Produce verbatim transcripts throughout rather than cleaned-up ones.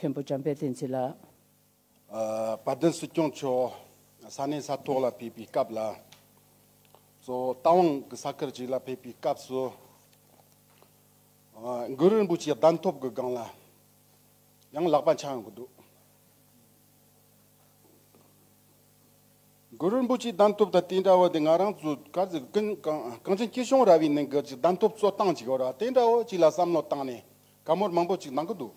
མཁན་པོ་འཇམ་དཔལ་བསྟན་འཛིན་ལགས། ཨ། དཔལ་ལྡན་སྲིད་སྐྱོང་མཆོག་ས་གནས་ས་ཐོག་ལ་ཕེབས་པའི་སྐབས་ལ། གཙོ་བོ་རྟ་དབང་གི་ས་ཁུལ་ཅིག་ལ་ཕེབས་པའི་སྐབས་སུ། ཨ། གུ་རུ་རིན་པོ་ཆེའི་གདན་ཐོབ་ཀྱི་སྒང་ལ་ཡང་ལག་པ་འཆང་ཡོང་གི་འདུག་གུ་རུ་རིན་པོ་ཆེའི་གདན་ཐོབ་དང་དེ་འདྲ་བོ་དེ་ང་རང་ཚོ་ག་ཚོད་གངས་གངས་ཅན་སྐྱིད་གཤོངས་ར་བའི་ནང་གི་ཅིག་གདན་ཐོབ་གཙོ་བཏང་ཅིག་ཡོད་ར། དེ་འདྲ་བོ་ཅིག་ལ་བསམ་བློ་བཏང་ནས་བཀའ་མོལ་མང་པོ་ཅིག་གནང་གི་འདུག་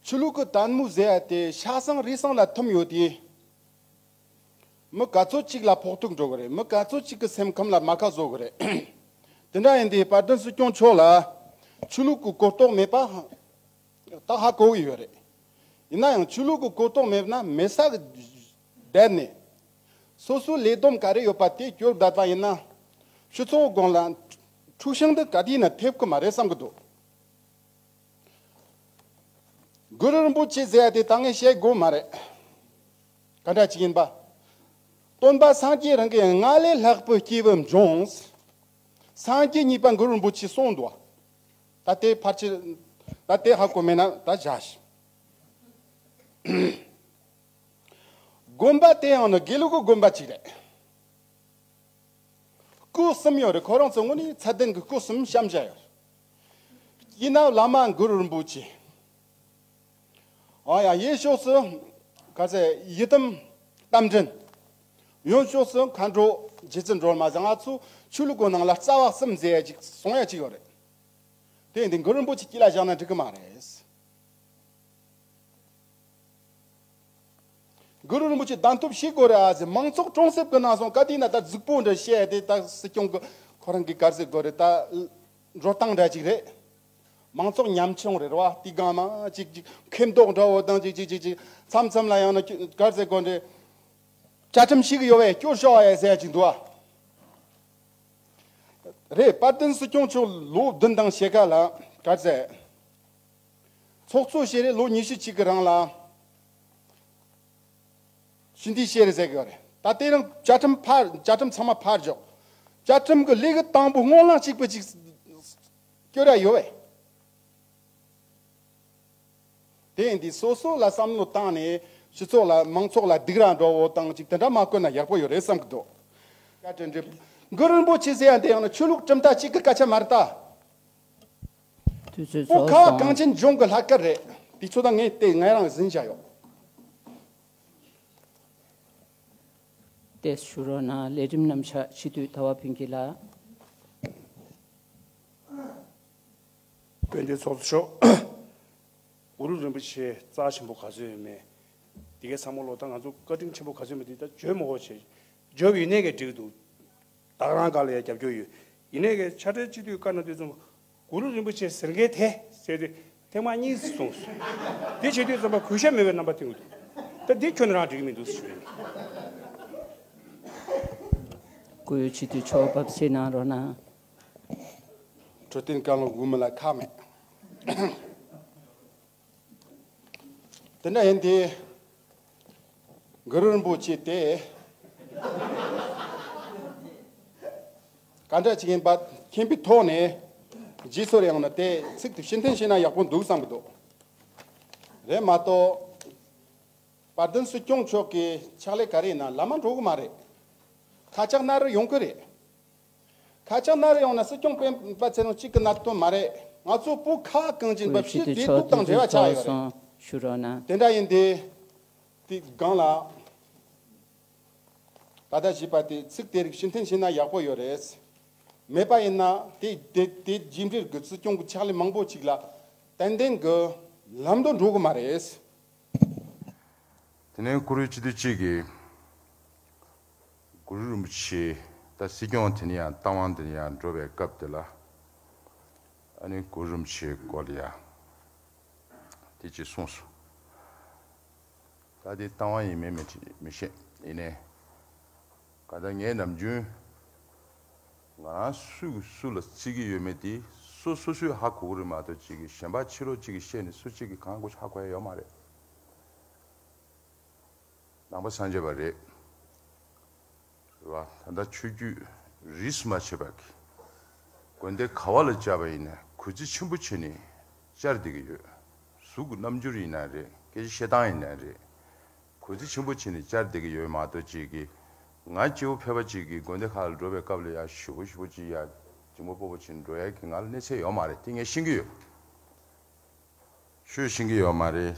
ཆོས་ལུགས་ཀྱི་དད་མོས་ཟེར་ཡ་དེ་ཤ་ཟ་རུས་ཟ་ལ་ཐིམ་ཡོད་དེ། མི་ག་ཚོད་ཅིག་ལ་ཕོག་ཐུག་འགྲོ་གི་རེད། མི་ག་ཚོད་ཅིག་གི་སེམས་ཁམས་ལ་རྨ་ཁ་བཟོ་གི་རེད། དེ་འདྲ་ཡིན་དུས་དཔལ་ལྡན་སྲིད་སྐྱོང་མཆོག་ལ་ཆོས་ལུགས་ཀྱི་གོ་རྟོགས་མེད་པ་ད་ཧ་གོ་གི་ཡོད་རེད། ཡིན་ན་ཡང་ཆོས་ལུགས་ཀྱི་གོ་རྟོགས་མེད་ན་མེད་ས་གི་བསྡད་ནས། སོ་སོའི་ལས་བསྡོམས་ག་རེ་ཡོད་པ་དེ་སྐྱོར་བསྡད་པ་ཡིན་ན། སྤྱི་ཚོགས་སྒང་ལ་འཁྲུག་ཤིང་འདི་ག་དུས་ན་ཐེབས་ཀྱི་མ་རེད་བསམ་གི་འདུག་གུ་རུ་རིན་པོ་ཆེ་ཟེར་ཡ་དེ་ད་ངས་བཤད་དགོས་མ་རེད། ག་འདྲ་ཅིག་ཡིན་པ། སྟོན་པ་སངས་རྒྱས་རང་གིས་ང་ལས་ལྷག་པའི་སྐྱེས་བུ་འབྱུང་། སངས་རྒྱས་གཉིས་པ་གུ་རུ་རིན་པོ་ཆེ་གསུངས་འདུག་ད་དེ་ཕལ་ཆེར་ད་དེ་ཧ་གོ་མེད་ན་ད་བཞག་ཤིག་དགོན་པ་དེ་ཡང་ནི་དགེ་ལུགས་ཀྱི་དགོན་པ་ཅིག་རེད། སྐུ་གསུམ་ཡོད་རེད། ཁོ་རང་ཚོ་དངོས་གནས་ཚད་ལྡན་གྱི་སྐུ་གསུམ་བཤམས་བཞག་ཡོད་རེད། དཀྱིལ་ན་བླ་མ་གུ་རུ་རིན་པོ་ཆེ། ཨ་ཡ། གཡས་ཕྱོགས་སུ་ག་ཚད་ཡི་དམ་རྟ་མགྲིན། གཡོན་ཕྱོགས་སུ་མཁའ་འགྲོ་རྗེ་བཙུན་སྒྲོལ་མ་ཟེར། ང་ཚོ་ཆོས་ལུགས་ཀྱི་ནང་ལ་རྩ་བ་གསུམ་ཟེར་ཡ་ཅིག་གསུང་ཡ་ཅིག་ཡོད་རེད། དེ་འདི་གུ་རུ་རིན་པོ་ཆེ་དཀྱིལ་ལ་བཞག་ན་འགྲིག་གི་མ་རེད། གུ་རུ་རིན་པོ་ཆེ་གདན་ཐོབ་བྱེད་དགོས་རེད་ཨ་ཟེར། མང་ཚོགས་གྲོང་གསེབ་ཀྱི་ནང་སོང་ག་དུས་ན་ད་གཟུགས་པོ་འདྲ་བཤད་དེ་ད་སྲིད་སྐྱོང་གི་ཁོ་རང་གི་ག་རེ་ཟེར་དགོས་རེད། ད་འགྲོ་སྟངས་འདྲ་ཅིག་རེད། མང་ཚོགས་ཉམ་ཆུང་རེད་བ། དེ་སྒང་མ་ཅིག་ཅིག་མཁས་མདོག་འདྲ་བོ་དང་ཅིག་ཅིག་ཅིག་ཅིག་མཚམས་མཚམས་ལ་ཡང་ན་ག་རེ་ཟེར་དགོས་རེད། བཅའ་ཁྲིམས་ཤིག་ཡོད་བས་སྐྱོར་ཤོག་ཨ་ཟེར་ཅིག་འདུག་ཨ། རེད། དཔལ་ལྡན་སྲིད་སྐྱོང་མཆོག་ལོ་བདུན་དང་ཕྱེད་ཀ་ལ་ག་རེ་ཟེར། ཚོགས་གཙོ་བྱས་རེད། ལོ་ཉི་ཤུ་གཅིག་གི་རིང་ལ་ཞི་འདི་བྱས་རེད་ཟེར་གི་ཡོད་རེད། ད་དེ་རིང་བཅའ་ཁྲིམས་ཕར་བཅའ་ཁྲིམས་ཚང་མ་ཕར་འཇོག་བཅའ་ཁྲིམས་ཀྱི་ལས་ཀྱི་དང་པོ་སྔོན་ལ་གཅིག་པུ་གཅིག་སྐྱོར་ཡ་ཡོད་བས། དེ་ཡིན་དུས་སོ་སོ་ལ་བསམ་བློ་བཏང་ནས་སྤྱི་ཚོགས་ལ་མང་ཚོགས་ལ་སྡིགས་ར་འགྲོ་བོ་དང་ཅིག་དེ་འདྲ་མ་བཀོད་ན་ཡག་པོ་ཡོད་རེད་བསམ་གི་འདུག་བཀའ་དྲིན་དྲན། གུ་རུ་རིན་པོ་ཆེ་ཟེར་ཡ་འདི་ཡང་ན་ཆོས་ལུགས་གྲུབ་མཐའ་གཅིག་གི་སྐད་ཆ་མ་རེད་ད། དུས་ཚོད་པོ་རྫོགས་ཁ་སོང་། གངས་ཅན་ལྗོངས་ཀྱི་ལྷ་སྐལ་རེད། དེ་ཚོ་ད་ངས་བལྟས་ང་རང་ཟིན་བྱ་ཡོད། ཏེས་ཞུ་རོགས་གནང་། ལས་རིམ་རྣམ་གཞག་སྤྱི་འཐུས་ཟླ་བ་ཕུན་སྐྱིད་ལགས། དཔལ་ལྡན་ཚོགས་གཙོ་མཆོག་གུ་རུ་རིན་པོ་ཆེ་རྩ་ཆེན་པོ་ག་ཚོད་ཡོད་མེད། འདི་གའི་ཚང་མ་ལོ་ད་ང་ཚོ་བཀའ་དྲིན་ཆེན་པོ་ག་ཚོད་མེད་འདི་ད་བརྗོད་མ་དགོས་བྱས། བརྗོད་ཡོད་ནས་གས་འགྲིག་འདུག་ད་ག་རང་ག་ལ་ཡ་རྒྱབ་སྐྱོར་ཡོད། ཡིན་ནས་གས་ཕྱག་སྦྲེལ་སྤྱི་འཐུས་བཀའ་གནང་དུས་ཙམ་གུ་རུ་རིན་པོ་ཆེ་ཟེར་མཁན་དེ་ཟེར་དུས་ཐེངས་མ་གཉིས་སུ་གསུངས་སོང་། དེ་བྱེད་དུས་ཙམ་པ་གུས་ཞབས་མེད་པའི་རྣམ་པ་སྟོན་གྱི་འདུག་ད་འདི་ཁྱོན་ནས་རང་འགྲིག་གི་མི་འདུག་ཞུ་ཡིན། སྐུ་ཡོད་སྤྱི་འཐུས་མཆོག་བབས་ཚེ་གནང་རོགས་གནང་། འཕྲོད་བསྟེན་བཀའ་བློན་འོས་མི་ལ་ཁག་མེད། དེ་འདྲ་ཡིན་དེ། གུ་རུ་རིན་པོ་ཆེ་དེ་ག་འདྲ་ཅིག་ཡིན་པ་མཁྱེན་པའི་ཐོག་ནས་རྗེས་སོར་ཡང་ན་དེ་ཚིག་ཏུ་ཕྱིར་འཐེན་བྱས་ན་ཡག་པོ་འདུག་བསམ་གི་འདུག་རེད་མ་གཏོགས། དཔལ་ལྡན་སྲིད་སྐྱོང་མཆོག་གི་ཕྱག་ལས་ག་རེ་ཡིན་ན་ལམ་མ་འགྲོ་གི་མ་རེད། ཁ་ཆག་སྣ་རལ་ཡོང་གི་རེད། ཁ་ཆག་སྣ་རལ་ཡོང་ན་སྲིད་སྐྱོང་སྤེན་པ་ཚེ་རིང་གཅིག་གི་གནད་དོན་མ་རེད། ང་ཚོ་བོད་ཁ་གངས་ཅན་པ་སྤྱི་བདེ་སྡུག་དང་འབྲེལ་བ་ཆགས་ཡོད་རེད། ཞུ་རོགས་གནང་། དེ་འདྲ་ཡིན་དེ། དེ་སྒང་ལ་ད་ལྟ་ཞུས་པ་དེ་ཚིག་དེ་རིགས་ཕྱིར་འཐེན་བྱས་ན་ཡག་པོ་ཡོད་རེད། མེད་པ་ཡིན་ན་དེ་དེ་དེ་རྗེས་འབྲེལ་གྱི་སྲིད་སྐྱོང་གི་ཕྱག་ལས་མང་པོ་ཅིག་ལ་ཏན་ཏན་གྱི་ལམ་དུ་འགྲོ་གི་མ་རེད། དེ་ནས་བཀུར་འོས་སྤྱི་འཐུས་གཅིག་གིས་གུ་རུ་རིན་པོ་ཆེ་ད་སྲིད་སྐྱོང་དེ་ནས་ཡང་རྟ་དབང་དེ་ནས་ཡང་འགྲོ་བའི་སྐབས་དེ་ལ་ཨ་ནི་གུ་རུ་རིན་པོ་ཆེའི་སྐོར་ལ་ཡང་དེ་ཅིག་གསུངས་སོང་། ད་དེ་རྟ་དབང་ཡིན་མིན་མི་མི་ཤེས། ཡིན་ནའི་ག་ད་ངས་ནམ་རྒྱུན་ང་རང་སུས་སུ་ལ་བརྩི་གི་ཡོད་མེད་དེ་སོ་སོ་སོས་ཧ་གོ་གི་རེད་མ་གཏོགས་གཅིག་གིས་གཞན་པ་ཕྱི་ལོགས་གཅིག་གིས་བཤད་ནས་སུ་གཅིག་གིས་གང་དགོས་ཧ་གོ་ཡ་ཡོད་མ་རེད། ནང་པ་སངས་རྒྱས་པ་རེད། རེད་བ། ད་ལྟ་ཆོས་བརྒྱུད་རིས་སུ་མ་ཆད་པ་གི་དགོན་སྡེ་ག་བ་ལ་བཅར་བ་ཡིན་ན་གུས་བརྩི་ཆེན་པོ་བྱས་ནས་ བཅར་བསྡད་ཀྱི་ཡོད། གཟུགས་ཀྱི་རྣམ་འགྱུར་ཡིན་ན་རེད། སྐད་ཆ་བཤད་སྟངས་ཡིན་ན་རེད། གུས་བརྩི་ཆེན་པོ་བྱས་ནས་བཅར་བསྡད་ཀྱི་ཡོད་མ་གཏོགས། ཅིག་གིས་ང་སྐྱེ་བོ་ཕལ་པ་ཅིག་གིས་དགོན་སྡེ་ཁག་ལ་འགྲོ་བའི་སྐབས་ལ་ཡ་ཞུ་བོ་ཞུ་བོ་ཅིག་ཡ་ལྗིད་མོ་སྤོ་བོ་བྱས་ནས་འགྲོ་ཡ་གི་ང་ལ་གནས་ཚད་ཡོད་མ་རེད། དེ་ངས་ཤེས་ཀྱི་ཡོད། ཤོད་ཤེས་ཀྱི་ཡོད་མ་རེད།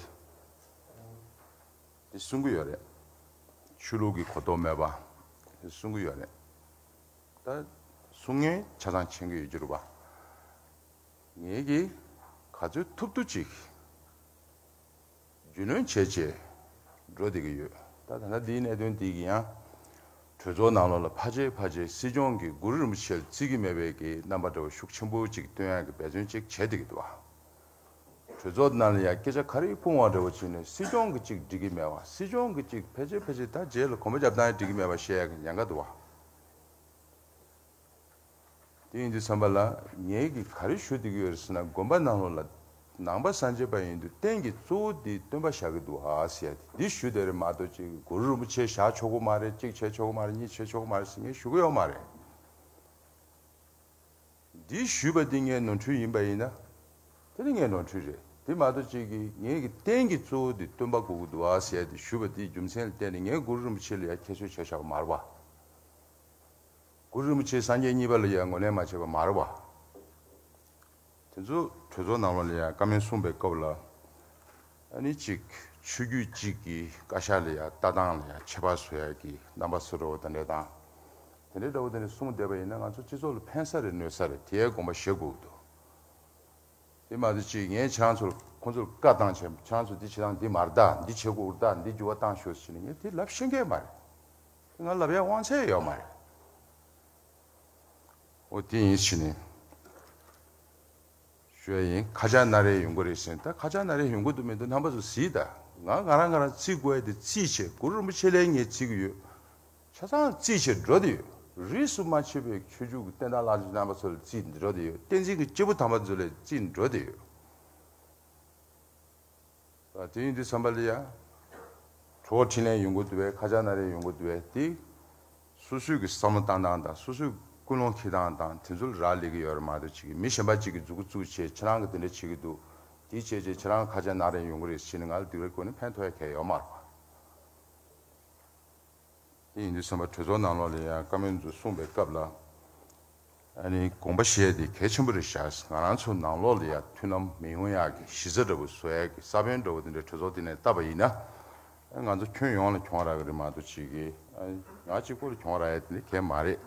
དེ་གསུང་གི་ཡོད་རེད། ཆོས་ལུགས་ཀྱི་གོ་རྟོགས་མེད་པ་དེ་གསུང་གི་ཡོད་རེད། ད་གསུང་མཁན་ཆ་ཚང་མཁྱེན་གྱི་ཡོད་ཀྱི་རེད་པ། ངེད་ཀྱིས་ག་ཚོད་ཐུབ་ཐུབ་ཅིག་རྒྱུས་ལོན་བྱས་བྱས་འགྲོ་བསྡད་ཀྱི་ཡོད། ད་ད་ལྟ་འདིའི་གནད་དོན་འདི་གི་ཡང་གྲོས་ཚོགས་ནང་ལོགས་ལ་ཕལ་ཆེར་ཕལ་ཆེར་སྲིད་སྐྱོང་གི་གུ་རུ་རིན་པོ་ཆེ་ལ་བརྩི་གི་མེད་པའི་གི་རྣམ་པ་འདྲ་བོ་ཤུགས་ཆེན་པོ་ཅིག་སྟོན་ཡག་གི་འབད་བརྩོན་ཅིག་བྱས་བསྡད་ཀྱི་འདུག་བ། གྲོས་ཚོགས་ནང་ལ་ཡང་སྐད་ཆ་ག་རེ་སྤུངས་པ་འདྲ་བོ་བྱས་ནས་སྲིད་སྐྱོང་གིས་ཅིག་འགྲིག་གི་མེད་པ། སྲིད་སྐྱོང་གིས་ཅིག་ཕལ་ཆེར་ཕལ་ཆེར་ད་རྗེས་ལ་གོམ་པ་རྒྱབ་སྟངས་འགྲིག་གི་མེད་པ་བཤད་ཡག་གི་ཉེན་ཁ་འདུག་བ། དེ་ཡིན་དུས་ཙམ་པ་ལ་ངས་ཀྱིས་ག་རེ་ཞུ་བསྡད་ཀྱི་ཡོད་རེད་ཟེར་ན། དགོན་པ་ནང་ལོགས་ལ་ནང་པ་སངས་རྒྱས་པ་ཡིན་དུས་རྟེན་གྱི་གཙོ་བོ་འདི་སྟོན་པ་བཞག་གི་འདུག་ཨ་ཟེར་ཡ་དེ་འདི་ཞུ་བསྡད་རེད་མ་གཏོགས། ཅིག་གུ་རུ་རིན་པོ་ཆེ་བཞག་ཆོག་གི་མ་རེད། གཅིག་བྱས་ཆོག་གི་མ་རེད། གཉིས་བྱས་ཆོག་གི་མ་རེད་ཟེར་ངས་ཞུ་གི་ཡོད་མ་རེད། འདི་ཞུས་པ་འདི་ངའི་ནོར་འཁྲུལ་ཡིན་པ་ཡིན་ན། དེ་ནི་ངའི་ནོར་འཁྲུལ་རེད། དེ་མ་གཏོགས་ཅིག་གིས་ངེད་ཀྱི་རྟེན་གྱི་གཙོ་བོ་འདི་སྟོན་པ་དགོས་ཀྱི་འདུག་ཨ་ཟེར་ཡ་དེ་ཞུས་པ་འདིའི་རྒྱུ་མཚན་ལ་བརྟེན་ནས་ངས་གུ་རུ་རིན་པོ་ཆེ་ལ་ཡང་ཁྱད་གསོད་བྱས་བཞག་པ་མ་རེད་པ། གུ་རུ་རིན་པོ་ཆེ་སངས་རྒྱས་གཉིས་པ་ལ་ཡང་ངོས་ལེན་མ་བྱས་པ་མ་རེད་པ། དེ་ཚོ་གྲོས་ཚོགས་ནང་ལོགས་ལ་ཡང་བཀའ་མོལ་གསུངས་པའི་སྐབས་ལ། ཨ་ནི་གཅིག་ཆོས་བརྒྱུད་གཅིག་གི་བཀའ་ཤག་ལ་ཡང་ལྟ་སྟངས་ལ་ཡང་ཁྱད་པར་བཟོ་ཡ་གི་རྣམ་པ་བཟོ་འདྲ་བོ་དེ་འདྲ་དང་། དེ་འདྲའི་འདྲ་བོ་དེ་འདྲ་གསུངས་བསྡད་པ་ཡིན་ན་ང་ཚོ་སྤྱི་ཚོགས་ལ་ཕན་ས་རེད་གནོད་ས་རེད། དེའི་དགོངས་པ་བཞེས་དགོས་ཀྱི་འདུག། དེ་མ་གཏོགས་ཅིག་ངས་ཁྱེད་རང་ཚོར་ཁོང་ཚོར་བཀའ་བཏང་བྱས། ཁྱེད་རང་ཚོ་འདི་བྱེད་སྟངས་འདི་མ་རེད་ད། འདི་བྱེད་དགོས་རེད་ད། འདི་འགྱུར་བ་བཏང་ཤོག་ཟེར་ནས་ངས་དེ་ལབ་ཤེས་མཁན་མ་རེད། དེ་ང་ལབ་ཡ་དབང་ཆ་ཡོད་མ་རེད། འོ་དེ་ཡིན་ཕྱིན་ནས་ཞུ་ཡ་ཡིན། ཁ་ཆག་སྣ་རལ་ཡོང་གི་རེད་ཟེར། ད་ཁ་ཆག་སྣ་རལ་ཡོང་གི་འདུག་མི་འདུག་རྣམ་པ་ཚོ་གཟིགས་དང་། ང་ང་རང་ང་རང་བརྩི་དགོས་ཡ་དེ་བརྩིས་བྱས། གུ་རུ་རིན་པོ་ཆེ་ལ་ངས་བརྩི་གི་ཡོད། ཆ་ཚང་རྩིས་བྱས་འགྲོ་དེ་ཡོད། རིས་སུ་མ་ཆད་པའི་ཆོས་བརྒྱུད་ཀྱི་བསྟན་བདག་ལྷ་སྲས་རྣམ་པ་ཚོ་ལ་རྩིས་འགྲོ་དེ་ཡོད། བསྟན་འཛིན་གྱི་སྐྱེས་བུ་དམ་པ་ཚོ་ལ་རྩིས་འགྲོ་དེ་ཡོད། ཨ། དེ་ཡིན་དུས་ཙམ་པ་ལ་ཡ། གྲོགས་འཕྲིན་ལས་ཡོང་གི་འདུག་པས། ཁ་ཆག་སྣ་རལ་ཡོང་གི་འདུག་པས། དེ་སོ་སོའི་གི་བསམ་བློ་བཏང་སྟངས་དང་། སོ་སོའི་ཀུན་སློང་འཁྱེར་སྟངས་དང་། དེ་ཚོ་ལ་རག་ལས་ཀྱི་ཡོད་རེད་མ་གཏོགས། ཅིག་མི་གཞན་པ་ཅིག་གིས་མཛུབ་གུ་བཙུགས་བྱས་ཁྱེད་རང་གིས་དེ་འདྲ་བྱེད་ཀྱི་འདུག། དེ་བྱས་བྱས་ཁྱེད་རང་ཁ་ཆག་སྣ་རལ་ཡོང་གི་རེད་ཟེར་ནས་ང་ལ་སྡིགས་ར་བསྐུལ་ནས་ཕན་ཐོགས་ཡ་གང་ཡང་ཡོད་མ་རེད་པ། དེ་ཡིན་དུས་ཙམ་པ་གྲོས་ཚོགས་ནང་ལོགས་ལ་ཡང་བཀའ་མོལ་ཚོ་གསུངས་པའི་སྐབས་ལ། ཨ་ནི་དགོངས་པ་བཞེས་དེ་གལ་ཆེན་པོ་རེད་ཤག། ང་རང་ཚོ་ནང་ལོགས་ལ་ཡང་མཐུན་ལམ་མི་ཡོང་ཡག་གི་གཞི་རྩ་འདྲ་བོ་བཟོ་ཡག་གི་ས་བོན་འདྲ་བོ་དེ་འདྲ་གྲོས་ཚོགས་དེ་ནས་བཏབ་པ་ཡིན་ན། ང་ཚོ་ཁྱོན་ཡོངས་ལ་གྱོང་རག་གི་རེད་མ་གཏོགས། ཅིག་གིས་ཨ་ནི་ང་གཅིག་པོ་ལ་གྱོང་རག་ཡ་དེ་འདྲ་གང་ཡང་མ་རེད།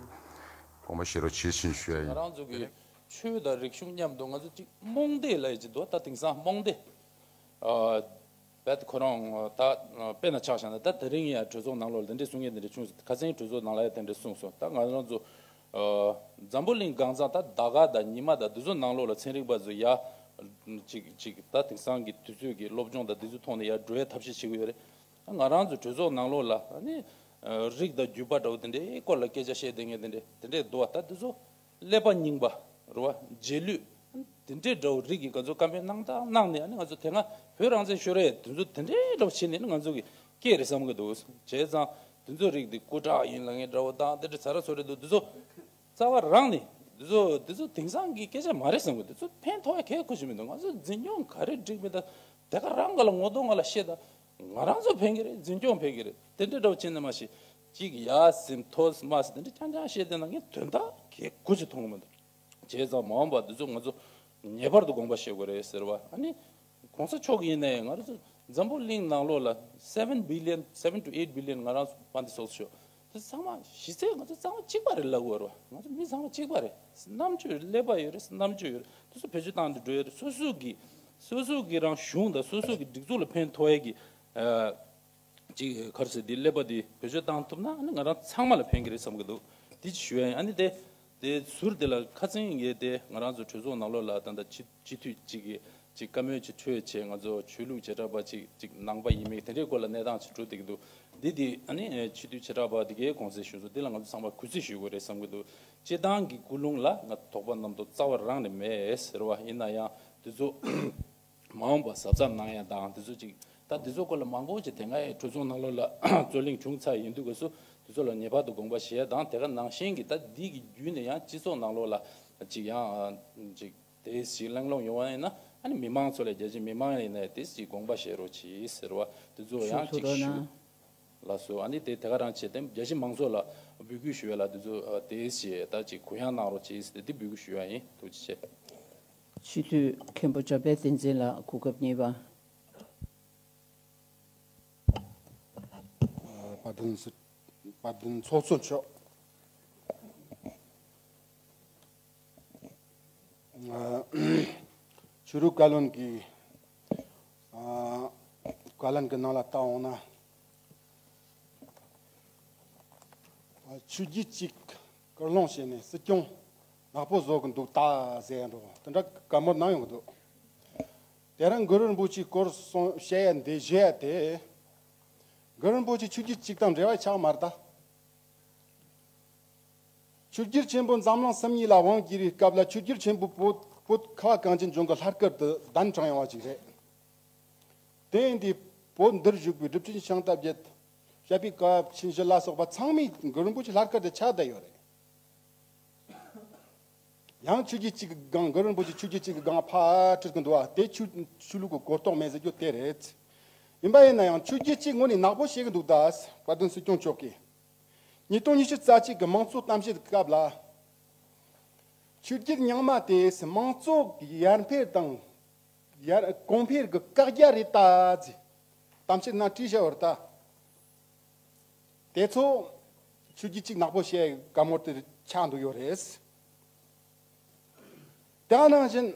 དགོངས་པ་བཞེས་རོགས་བྱེད་ཟེར་ཞུ་ཡ་ཡིན། ང་རང་ཚོ་གི་ཆོས་དང་རིག་གཞུང་མཉམ་དུ་ང་ཚོ་གཅིག་རྨོངས་དད་ལབ་ཡ་ཅིག་འདུག། ད་དེང་སང་རྨོངས་དད། ཨ། རྦད་ཁོ་རང་ད་དཔེར་ན་ཆ་བཞག་ན། ད་དེ་རིང་ཡང་གྲོས་ཚོགས་ནང་ལོགས་ལ་དེ་འདྲའི་གསུང་མཁན་དེ་འདྲ་བྱུང་སོང་། ཁ་སང་གྲོས་ཚོགས་ནང་ལ་ཡང་དེ་འདྲ་གསུངས་སོང་། ད་ང་རང་ཚོ་ཨ་འཛམ་བུ་གླིང་གང་ཚང་ད་ཟླ་དཀར་དང་ཉི་མ་དང་འདི་ཚོ་ནང་ལོགས་ལ་ཚན་རིག་པ་ཚོ་ཡར་ཅིག་ཅིག་ད་དེང་སང་གི་དུས་ཚོད་ཀྱི་སློབ་སྦྱོང་དང་འདི་ཚོའི་ཐོག་ནས་ཡར་འགྲོ་ཡའི་ཐབས་ཤེས་བྱེད་ཀྱི་ཡོད་རེད། ད་ང་རང་ཚོ་གྲོས་ཚོགས་ནང་ལོགས་ལ་ཨ་ནི་རིགས་དང་རྒྱུད་པ་འདྲ་བོ་དེ་འདྲའི་སྐོར་ལ་སྐད་ཆ་བཤད་བསྡད་མཁན་དེ་འདྲ་དེ་འདྲས་འདུག་བ། ད་འདི་ཚོ་ཀླད་པ་རྙིང་པ་རེད་བ། རྗེས་ལུས་དེ་འདྲའི་འདྲ་བོ་རིགས་ཀྱི་ག་ཚོད་བཀའ་མོལ་གནང་དང་གནང་ནས། ཨ་ནི་ང་ཚོ་དེ་སྔ་བོད་རང་བཙན་ཤོར་རེད། དེ་ཚོ་དེ་འདྲའི་འདྲ་བོ་བྱས་ནས་ཨ་ནི་ང་ཚོ་གི་སྐད་རེད་བསམ་གི་འདུག། བྱས་ཙང་དེ་ཚོ་རིགས་འདི་སྐུ་དྲག་ཡིན་ལབ་མཁན་འདྲ་བོ་དང་། དེ་འདྲ་ཚ་ར་ཚོ་རེད་འདུག། དེ་ཚོ་རྩ་བ་རང་ནས་དེ་ཚོ་དེ་ཚོ་དེང་སང་གི་སྐད་ཆ་མ་རེད་བསམ་གི། དེ་ཚོ་ཕན་ཐོགས་ཡ་གལ་ཁོ་ཞིག་མི་འདུག། ང་ཚོ་འཛིན་སྐྱོང་ག་རེ་སྒྲིག་མིན་དང་། དེ་ག་རང་ག་ལ་ངོ་གདོང་ང་ལ་བཤད་དང་། ང་རང་ཚོ་ཕན་གི་རེད། འཛིན་སྐྱོང་ཕན་གི་རེད། དེ་འདྲ་འདྲ་བོ་བྱས་ནས་མ་གཞི་གཅིག་ཡར་ཟིན་མཐོ་དམའ་ཟིན་དེ་འདྲ་རྐྱང་རྐྱང་བཤད་བསྡད་ན་ངས་དོན་དག་གི་གུ་ཅིག་མཐོང་གི་མི་འདུག། བྱས་ཙང་མ་འོངས་པ་འདི་ཚོ་ང་ཚོ་ངེས་པར་དུ་དགོངས་པ་བཞེས་དགོས་རེད་ཟེར་བ། ཨ་ནི་གོང་ས་མཆོག་ཡིན་ནའི་ང་རང་ཚོ་འཛམ་བུ་གླིང་ནང་ལོགས་ལ་seven billion, seven to eight billion ང་རང་ཚོ་དཔལ་ལྡན་ཚོགས་གཙོ་མཆོག་དེ་ཚང་མ་གཞི་རྩའི་ང་ཚོ་གཙང་མ་གཅིག་པ་རེད་ལབ་དགོས་རེད་བ། ང་ཚོ་མི་ཚང་མ་གཅིག་པ་རེད། རྣམ་དཔྱོད་ཀླད་པ་ཡོད་རེད། རྣམ་དཔྱོད་ཡོད་རེད། དེ་ཚོ་བེད་སྤྱོད་བཏང་དུ་འགྲོ་ཡ་རེད། སོ་སོ་གི་སོ་སོ་གི་རང་གཞུང་དང་སོ་སོ་གི་སྒྲིག་འཛུགས་ལ་ཕན་ཐོགས་ཡ་གི་ཨ། ཅིག་ག་རེ་ཟེར། འདི་ཀླད་པ་འདི་བེད་སྤྱོད་བཏང་ཐུབ་ན་ཨ་ནི་ང་རང་ཚང་མ་ལ་ཕན་གི་རེད་བསམ་གི་འདུག། འདི་ཅིག་ཞུ་ཡ་ཡིན། ཨ་ནི་དེ་དེ་ཟུར་དེ་ལ་ཁ་སང་ངས་དེ་ང་རང་ཚོ་གྲོས་ཚོགས་ནང་ལོགས་ལ་ད་ལྟ་སྤྱི་སྤྱི་འཐུས་ཅིག་གི་ཅིག་བཀའ་མོལ་ཅིག་འཕྲོས་བྱས། ང་ཚོ་ཆོས་ལུགས་བྱེ་བྲག་པ་ཅིག་ཅིག་ནང་པ་ཡིན་མིན་དེ་འདྲའི་སྐོར་ལ་གནས་སྟངས་ཅིག་གྲུབ་བསྡད་ཀྱི་འདུག། འདི་དེ་ཨ་ནི་སྤྱི་འཐུས་བྱེ་བྲག་པ་དེ་གའི་གོང་གསལ་ཞུ་ཚོ་འདི་ལ་ང་ཚོ་ཚང་མ་གུས་བརྩི་ཞུ་དགོས་རེད་བསམ་གི་འདུག། སྤྱི་བཏང་གི་ཀུན་སློང་ལ་ང་དོགས་པ་རྣམ་རྟོག་རྩ་བ་རང་ནས་མེད་ཟེར་བ། ཡིན་ན་ཡང་དེ་ཚོ་མ་འོངས་པ་གཟབ་གཟབ་གནང་ཡ་དང་། དེ་ཚོ་ཅིག་ད་དེ་ཚོ་སྐོར་ལ་མང་པོ་ཅིག་དེ་སྔའི་གྲོས་ཚོགས་ནང་ལོགས་ལ་རྩོད་གླེང་བྱུང་ཚར་ཡིན་དུས་སྐབས་སུ་དེ་ཚོ་ལ་ངེས་པར་དུ་དགོངས་པ་བཞེས་ཡ་དང་། དེ་ག་ནང་བཞིན་གྱི་ད་འདི་གི་བརྒྱུད་ནས་ཡང་སྤྱི་ཚོགས་ནང་ལོགས་ལ་ཅིག་ཡང་ཅིག་དེ་ཞིག་གླེང་སློང་ཡོང་བ་ཡིན་ན་ ཨ་ནི་མི་མང་ཚོ་ལ་རྒྱལ་སྤྱིའི་མི་མང་ཡིན་ན་དེ་ཅིག་དགོངས་པ་བཞེས་རོགས་གྱིས་ཟེར་བ་དེ་ཚོ་ཡང་ཅིག་ཞུ། ལགས་སོ། ཨ་ནི་དེ་དེ་ག་རང་བྱས་ཏེ་རྒྱལ་སྤྱིའི་མང་ཚོགས་ལ་འབོད་སྐུལ་ཞུ་ཡ་ལ་དེ་ཚོ་དེ་བྱས་ད་ཅིག་གུ་ཡངས་གནང་རོགས་གྱིས་ཟེར་ཏེ་དེ་འབོད་སྐུལ་ཞུ་ཡ་ཡིན། ཐུགས་རྗེ་ཆེ། སྤྱི་འཐུས་མཁན་པོ་འཇམ་དཔལ་བསྟན་འཛིན་ལགས། གོ་སྐབས་གཉིས་པ། དཔལ་ལྡན་སྲིད། དཔལ་ལྡན་ཚོགས་གཙོ་མཆོག་ཨ། ཆོས་རིག་བཀའ་བློན་གྱི་ཨ། བཀའ་ལན་གྱི་ནང་ལ་བལྟ་འོང་ན། ཨ། ཆོས་བརྒྱུད་གཅིག་སྐུལ་སློང་བྱས་ནས་སྲིད་སྐྱོང་ནག་པོ་བཟོ་གི་འདུག་ད་ཟེར་འགྲོ་དེ་འདྲ་བཀའ་མོལ་གནང་ཡོང་གི་འདུག་དེ་རིང་གུ་རུ་རིན་པོ་ཆེའི་སྐོར་གསུང་བཤད་ཡ་འདི་བཤད་ཡ་དེ། གུ་རུ་རིན་པོ་ཆེ་ཆོས་བརྒྱུད་གཅིག་དང་འབྲེལ་བ་ཆགས་མ་རེད་ད། ཆོས་བརྒྱུད་ཆེན་པོ་འཛམ་གླིང་གསུམ་གཉིས་ལ་དབང་བསྒྱུར་བའི་སྐབས་ལ་ཆོས་བརྒྱུད་ཆེན་པོ་བོད་བོད་ཁ་བ་གངས་ཅན་ལྗོངས་ཀྱི་ལྷ་སྐལ་དུ་གདན་དྲངས་ཡོང་བ་ཞིག་རེད། དེ་ཡིན་དུས་བོད་འདིར་བཞུགས་པའི་སྒྲུབ་ཆེན་ཤིང་རྟ་བརྒྱད། བཤད་པའི་སྐབས་ཆེན་བཞི་ལ་སོགས་པ་ཚང་མས་གུ་རུ་རིན་པོ་ཆེ་ལྷ་སྐལ་དུ་ཆགས་བསྡད་ཡོད་རེད། ཡང་ཆོས་བརྒྱུད་གཅིག་གི་སྒང་གུ་རུ་རིན་པོ་ཆེ་ཆོས་བརྒྱུད་གཅིག་གི་སྒང་ཕར་ཁྲིད་ཀྱི་འདུག་བ། དེ་ཆོས་ཆོས་ལུགས་ཀྱི་གོ་རྟོགས་མེད་ཟེར་རྒྱུ་དེ་རེད། ཡིན་པ་ཡིན་ན་ཡང་ཆོས་བརྒྱུད་གཅིག་ངོས་ནས་ནག་པོ་བཤད་ཀྱི་འདུག་ད། བཀའ་བསྡུ་སྲིད་སྐྱོང་མཆོག་གིས་ཉིས་སྟོང་ཉི་ཤུ་རྩ་གཅིག་གི་མང་གཙོ་གཏམ་བཤད་སྐབས་ལ། ཆོས་བརྒྱུད་རྙིང་མ་དེས་མང་གཙོ་ཡར་འཕེལ་དང་ཡར་གོང་འཕེལ་གྱི་བཀག་རྒྱ་རེད་ད་ཟེར། གཏམ་བཤད་ནང་བྲིས་བཞག་ཡོད་རེད་ད། དེ་ཚོ་ཆོས་བརྒྱུད་གཅིག་ནག་པོ་བཤད་བཀའ་མོལ་དེ་ཆགས་འདུག་ཡོད་རེད། དེ་ག་ནང་བཞིན་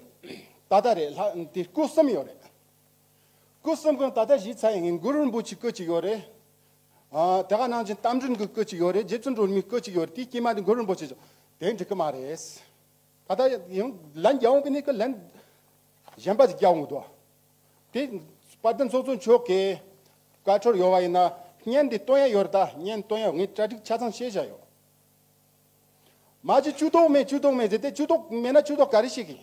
ད་ལྟ་རེད་ལྷ་དེ་སྐུ་གསུམ་ཡོད་རེད། སྐུ་གསུམ་གང་ད་ལྟ་བཞེས་ཚར་ཡིན་གུ་རུ་རིན་པོ་ཆེ་སྐུ་གཅིག་ཡོད་རེད། ཨ། དེ་ག་ནང་བཞིན་རྟ་མགྲིན་གྱི་སྐུ་གཅིག་ཡོད་རེད། རྗེ་བཙུན་སྒྲོལ་མའི་སྐུ་གཅིག་ཡོད་རེད། དེའི་དཀྱིལ་མ་དེ་གུ་རུ་རིན་པོ་ཆེ་ཆོག་དེ་འགྲིག་གི་མ་རེད། ད་ལྟ་ཡང་ལན་རྒྱག་འོང་གི་ནི་ཀི་ལན་གཞན་པ་ཞིག་རྒྱག་འོང་གི་འདུག་དེ་དཔལ་ལྡན་ཚོགས་གཙོ་མཆོག་གིས་བཀའ་འཁྲོལ་ཡོད་པ་ཡིན་ན་བརྙན་འདི་སྟོན་ཡ་ཡོད་རེད་ད། བརྙན་སྟོན་ཡ་ངས་གྲ་སྒྲིག་ཆ་ཚང་བྱས་བཞག་ཡོད། མ་གཞི་ཇུས་གཏོགས་མེད་ཇུས་གཏོགས་མེད་ཟེར་ཏེ་ཇུས་གཏོགས་མེད་ན་ཇུས་གཏོགས་ག་རེ་བྱེད་ཀྱི།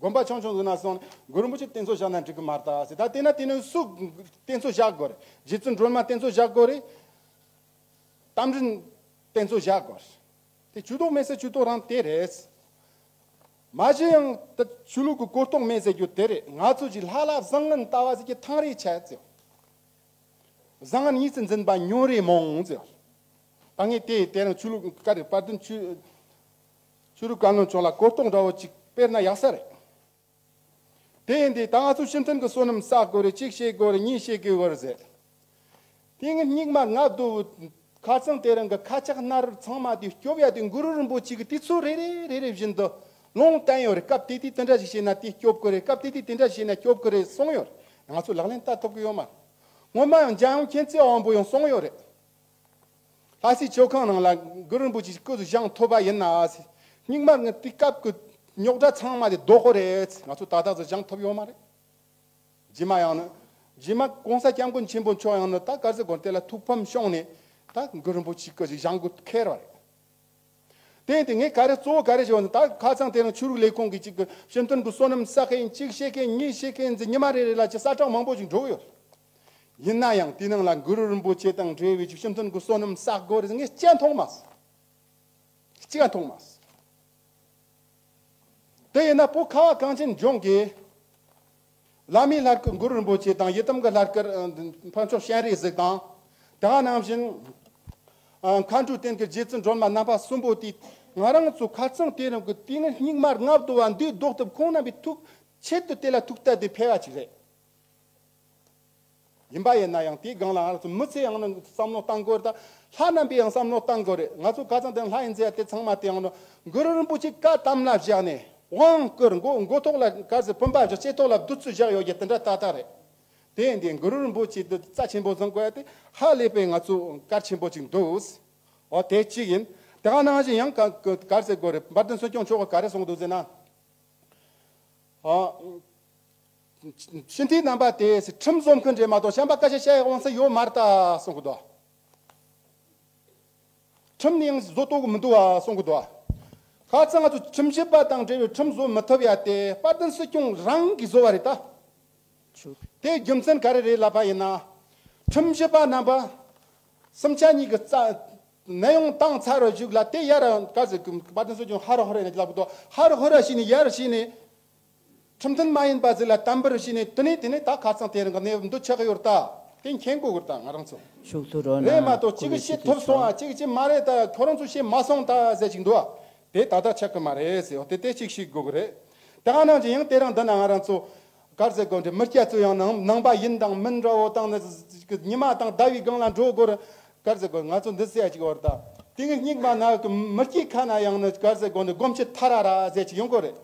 དགོན་པ་ཆུང་ཆུང་ཟིག་ན་སོང་ནས་གུ་རུ་རིན་པོ་ཆེ་རྟེན་གཙོ་བཞག་ན་འགྲིག་གི་མ་རེད་ད་ཟེར། ད་དེ་ན་དེ་ནས་སུ་རྟེན་གཙོ་བཞག་དགོས་རེད། རྗེ་བཙུན་སྒྲོལ་མ་རྟེན་གཙོ་བཞག་དགོས་རེད། རྟ་མགྲིན་རྟེན་གཙོ་བཞག་དགོས་རེད། དེ་ཇུས་གཏོགས་མེད་ཟེར་ཇུས་གཏོགས་རང་དེ་རེད། མ་གཞི་ཡང་ད་ཆོས་ལུགས་ཀྱི་གོ་རྟོགས་མེད་ཟེར་རྒྱུ་དེ་རེད། ང་ཚོ་གི་ལྷ་ལ་བཟང་ངན་ལྟ་བ་ཟེར་གྱི་ཐང་རེ་ཆད་ཟེར། བཟང་ངན་གཉིས་སུ་འཛིན་པ་ཉོན་རེ་མོངས་ཟེར། ད་ངས་དེ་དེ་རིང་ཆོས་ལུགས་བཀའ་རེད། དཔལ་ལྡན་ཆོས་ཆོས་རིག་བཀའ་བློན་མཆོག་ལ་གོ་རྟོགས་འདྲ་བོ་ཅིག་སྤེལ་ན་ཡག་ས་རེད། དེ་ཡིན་དུས་ད་ང་ཚོ་སྤྱི་མཐུན་གྱི་བསོད་ནམས་བསགས་དགོས་རེད། གཅིག་བྱེད་དགོས་རེད། གཉིས་བྱེད་དགོས་རེད་ཟེར། དེ་ངས་སྙིགས་མ་ལྔ་བདོ་བོ་ཁ་རྩང་དེ་རིང་གི་ཁ་ཆག་སྣ་རལ་ཚང་མ་དེ་སྐྱོབ་ཡ་དེ་གུ་རུ་རིན་པོ་ཆེ་གི་དུས་ཚོད་རེ་རེ་རེ་རེ་བཞིན་དུ་ལུང་བསྟན་ཡོད་རེད། སྐབས་དེ་དུས་དེ་འདྲ་ཞིག་བྱས་ན་དེ་སྐྱོབ་ཀྱི་རེད། སྐབས་དེ་དུས་དེ་འདྲ་བྱས་ན་སྐྱོབ་ཀྱི་རེད་གསུངས་ཡོད་རེད། ང་ཚོ་ལག་ལེན་བསྟར་ཐུབ་ཀྱི་ཡོད་མ་རེད། སྔོན་མ་ཡང་འཇམ་དབྱངས་མཁྱེན་བརྩེ་དབང་པོ་ཡང་གསུངས་ཡོད་རེད། ལྷ་སའི་མཆོད་ཁང་ནང་ལ་གུ་རུ་རིན་པོ་ཆེ་སྐུ་གཟུགས་བཞེངས་ཐུབ་པ་ཡིན་ན། སྙིགས་མ་ལྔ་དུས་སྐབས་ཀྱི་རྙོག་དྲ་ཚང་མ་དེ་ལྡོག་གི་རེད། ང་ཚོ་ད་ལྟ་ཚོ་བཞེངས་ཐུབ་ཡོད་མ་རེད། རྗེས་མ་ཡང་ན། རྗེས་མ་གོང་ས་སྐྱབས་མགོན་ཆེན་པོ་མཆོག་ཡང་ན་ད་ག་ཟེར་དགོས་དེ་ལ་ཐུགས་ཕམ་བྱུང་ནས་ད་གུ་རུ་རིན་པོ་ཆེ་སྐུ་གཟུགས་བཞེངས་དགོས་ཁེལ་བ་རེད། དེ་ཡིན་དུས་ངས་ག་རེ་གཙོ་བོ་ག་རེ་ཞུ་བ་ན། ད་ཁ་སང་དེ་རིང་ཆོས་རིག་ལས་ཁུངས་ཀྱི་གཅིག་གི་སྤྱི་མཐུན་གྱི་བསོད་ནམས་བསགས་མཁན་གཅིག་བྱེད་མཁན་གཉིས་བྱེད་མཁན་ཟེར་ཉི་མ་རེ་རེ་ལ་ཅི་ས་གྲངས་མང་པོ་ཞིག་འགྲོ་གི་ཡོད། ཡིན་ན་ཡང་དེ་ནང་ལ་གུ་རུ་རིན་པོ་ཆེ་དང་འབྲེལ་བའི་ཅིག་སྤྱི་མཐུན་གྱི་བསོད་ནམས་བསགས་དགོས་རེད་ཟེར་ངས་སྤྱན་མཐོང་མ་སོང་། གཅིག་ཀ་མཐོང་མ་སོང་། དེ་ཡིན་ན་བོད་ཁ་བ་གངས་ཅན་ལྗོངས་ཀྱི་བླ་མའི་ལྷ་སྐལ་གུ་རུ་རིན་པོ་ཆེ་དང་ཡི་དམ་གྱི་ལྷ་སྐལ་ཨ་འཕགས་མཆོག་སྤྱན་རས་གཟིགས་དང་། དེ་ག་ནང་བཞིན་ཨ་མཁའ་འགྲོའི་རྟེན་གྱི་རྗེ་བཙུན་སྒྲོལ་མ་རྣམ་པ་གསུམ་པོ་དེ་ང་རང་ཚོ་ཁ་རྩང་དེ་རིང་གི་དུས་ངན་སྙིགས་མ་ལྔ་བདོ་བ་འདིའི་ཟློག་ཐབས་ཁོང་རྣམ་པའི་ཐུགས་ཆེད་དུ་དེ་ལ་ཐུགས་གཏད་དེ་ཕེབས་པ་ཅིག་རེད། ཡིན་པ་ཡིན་ན་ཡང་དེའི་སྒང་ལ་ང་ཚོ་མི་ཚེ་ཡང་ན་བསམ་བློ་བཏང་དགོས་རེད། ད་ལྷ་རྣམ་པས་ཡང་བསམ་བློ་བཏང་དགོས་རེད། ང་ཚོ་ཁ་སང་དེ་ལྷ་ཡིན་ཟེར་ཡ་དེ་ཚང་མ་དེ་ཡང་ན་གུ་རུ་རིན་པོ་ཆེ་བཀའ་གདམས་ལ་བཞག་ནས་དབང་བསྐུར། མགོ་མགོ་ཐོག་ལ་ག་ཟེར་བུམ་པ་བཞག། ལྕེ་ཐོག་ལ་བདུད་རྩི་བཞག་ཡོད་ཀྱི་དེ་འདྲ་ཏག་ཏག་རེད། དེ་ཡིན་དུས་གུ་རུ་རིན་པོ་ཆེ་འདི་རྩ་ཆེན་པོ་བཟང་དགོས་ཡ་དེ་ཧ་ལས་པའི་ང་ཚོ་གལ་ཆེན་པོ་ཅིག་འདུག་འོ་དེ་གཅིག་ཡིན། དེ་ག་ནང་བཞིན་ཡང་ག་ག་ག་ཟེར་དགོས་རེད། དཔལ་ལྡན་སྲིད་སྐྱོང་མཆོག་གིས་ག་རེ་གསུངས་འདུག་ཟེར་ན། ཨ། སྤྱི་འཐུས་རྣམ་པ་དེས་ཁྲིམས་བཟོ་མཁན་རེད་མ་གཏོགས་གཞན་པ་སྐད་ཆ་བཤད་ཡག་དབང་ཚད་ཡོད་མ་རེད་ད་གསུང་གི་འདུག་ཁྲིམས་ནི་ཡང་བཟོ་གཏོང་གི་མི་འདུག་ག་གསུང་གི་འདུག་ཁ་སང་ང་ཚོ་ཁྲིམས་ཞིབ་པ་དང་འབྲེལ་བའི་ཁྲིམས་བཟོ་མི་ཐུབ་ཡ་དེ་དཔལ་ལྡན་སྲིད་སྐྱོང་རང་གིས་བཟོ་བ་རེད་ད། དེའི་རྒྱུ་མཚན་ག་རེ་རེད་ལབ་པ་ཡིན་ན། ཁྲིམས་ཞིབ་པ་རྣམ་པ་སུམ་ཆ་གཉིས་ཀྱི་རྩ་གནས་དབྱུང་བཏང་ཚར་བའི་གཞུག་ལ་དེ་ཡར་ག་ཟེར་གི་དཔལ་ལྡན་སྲིད་སྐྱོང་ཧ་རོ་ཧ་རོ་ཡིན་ན་ལབ་གི་འདུག་ཧ་རོ་ཧ་རོ་བྱས་ནས་ཡར་བྱས་ནས། ཁྲིམས་མཐུན་མ་ཡིན་པ་ཟིག་ལ་དམ་པོར་བྱས་ནས། དེ་ནས་དེ་ནས་ད་ཁ་སང་དེ་རིང་གི་གནས་བབ་འདི་ཆགས་ཡོད་ད། དེ་མཁྱེན་དགོས་གི་རེད་ད་ང་རང་ཚོ། ཤུགས་ཐུག་རོགས་རེད་མ་གནང་། གཏོགས་གཅིག་གིས་བཤད་ཐུབ་སོང་ཨ། གཅིག་གིས་བྱས་མ་རེད་ད། ཁྱོད་རང་ཚོ་བཤད་མ་སོང་ད་ཟེར་ཅིག་འདུག་ཨ། དེ་ད་ལྟ་ཆགས་གི་མ་རེད་ཟེར། འོ་དེ་དེ་གཅིག་ཤེས་དགོས་གི་རེད། ད་ག་ནང་བཞིན་ཡང་དེ་རིང་འདི་ན་ང་རང་ཚོ་ག་རེ་ཟེར་དགོས་འདྲ། མི་སྐྱ་ཚོ་ཡང་ནང་ནང་པ་ཡིན་དང་མིན་འདྲ་བོ་དང་ནི། ཉི་མ་དང་ཟླ་བའི་སྒང་ལ་འགྲོ་དགོས་རེད། ག་རེ་ཟེར་དགོས། ང་ཚོ་འདི་ཟེར་ཡ་ཅིག་ཡོད་རེད་ད། དེ་གི་སྙིགས་མ་ན་གི་མི་སྐྱའི་ཁ་ན་ཡང་ནི་ག་རེ་ཟེར་དགོས་འདྲ། སྒོམ་ཆེན་ཐ་ར་ར་ཟེར་ཅིག་ཡོང་གི་རེད།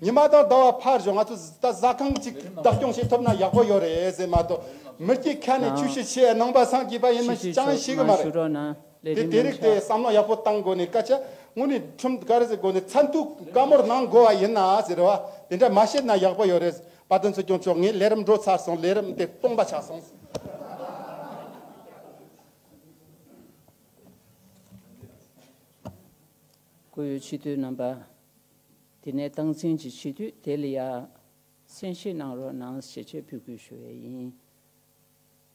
ཉི་མ་དང་ཟླ་བ་ཕར་ཞོག་ང་ཚོ་ད་ཟ་ཁང་ཅིག་བདག་སྐྱོང་བྱེད་ཐུབ་ན་ཡག་པོ་ཡོད་རེད་ཟེར་མ་གཏོགས། མི་སྐྱའི་ཁ་ནས་ཆོས་ཞུ་བྱེད་ནང་པ་སངས་རྒྱས་པ་ཡིན་མིན་ཅང་ཤེས་གི་མ་རེད། དེ་དེ་རིགས་དེ་བསམ་བློ་ཡག་པོ་བཏང་དགོས་ནས། སྐད་ཆ་དངོས་གནས་ཁྲིམས་ག་རེ་ཟེར་དགོས་ནས། ཚད་མཐོའི་བཀའ་མོལ་གནང་དགོས་པ་ཡིན་ན་ཟེར་བ། དེ་འདྲ་མ་བཤད་ན་ཡག་པོ་ཡོད་རེད། དཔལ་ལྡན་ཚེ་སྐྱོང་མཆོག་ངའི་ལས་རིམ་འགྲོ་ཚར་སོང་། ལས་རིམ་དེ་སྟོང་པ་ཆགས་སོང་། སྐུ་ཡོད་སྤྱི་འཐུས་རྣམ་པ། དེ་ནས་སྟངས་འཛིན་གྱི་སྤྱི་འཐུས་དེ་ལ་ཡ་གསན་བཞེས་གནང་རོགས་གནང་ཞེས་བཅས་འབོད་སྐུལ་ཞུ་བ་ཡིན།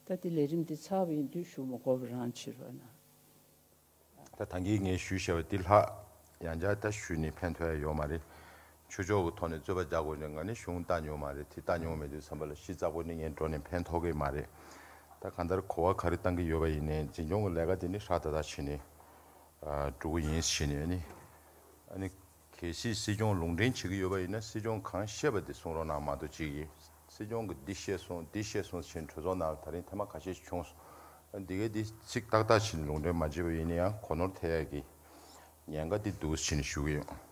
ད་དེ་ལས་རིམ་འདི་ཚར་བ་ཡིན་དུས་ཞུ་མི་དགོས་པ་རང་བྱེད་རོགས་གནང་། ད་ད་གིན་ངས་ཞུས་བཞག་པ་འདི་ལྷག་ཡང་བསྐྱར་ད་ཞུས་ནས་ཕན་ཐོགས་ཡ་ཡོད་མ་རེད། ཆོས་ཕྱོགས་ཀྱི་ཐོག་ནས་རྩོད་པ་རྒྱག་དགོས་ནས་ང་ནི་གཞུང་ལྟ་མྱོང་མ་རེད། དེ་ལྟ་མྱོང་མེད་དུས་ཙམ་པ་ལ་གཞི་རྩ་པོ་ནས་ངས་འགྲོ་ནས་ཕན་ཐོགས་ཀྱི་མ་རེད། ད་གང་ལྟར་གོ་བ་ག་རེ་བཏང་གི་ཡོད་པ་ཡིན་ནའི་འཛིན་སྐྱོང་གི་ལས་ཀ་དེ་ནི་ཧྲག་ཏག་ཏག་བྱས་ནས་འགྲོ་གི་ཡིན་ཟེར་ནས། ཨ་ནི་ཨ་ནི་གལ་སྲིད་སྲིད་སྐྱོང་ལུང་འདྲེན་བྱེད་ཀྱི་ཡོད་པ་ཡིན་ན། སྲིད་སྐྱོང་གང་བཤད་པ་དེ་གསུང་རོགས་གནང་མ་གཏོགས། ཅིག་གིས་སྲིད་སྐྱོང་གིས་འདི་བཤད་སོང་འདི་བཤད་སོང་ཟེར་གྲོས་ཚོགས་ནང་ད་རིང་ཐེངས་མ་ཁ་ཤས་ཤིག་བྱུང་སོང་། འདི་གའི་འདི་ཚིག་ཏག་ཏག་བྱས་ནས་ལུང་འདྲེན་མ་བྱས་པ་ཡིན་ན་ཡང་གོ་ནོར་ཐེབས་ཡ་གི་ཉེན་ཁ་འདི་འདུག་ཟེར་ནས་ཞུ་གི་ཡོད།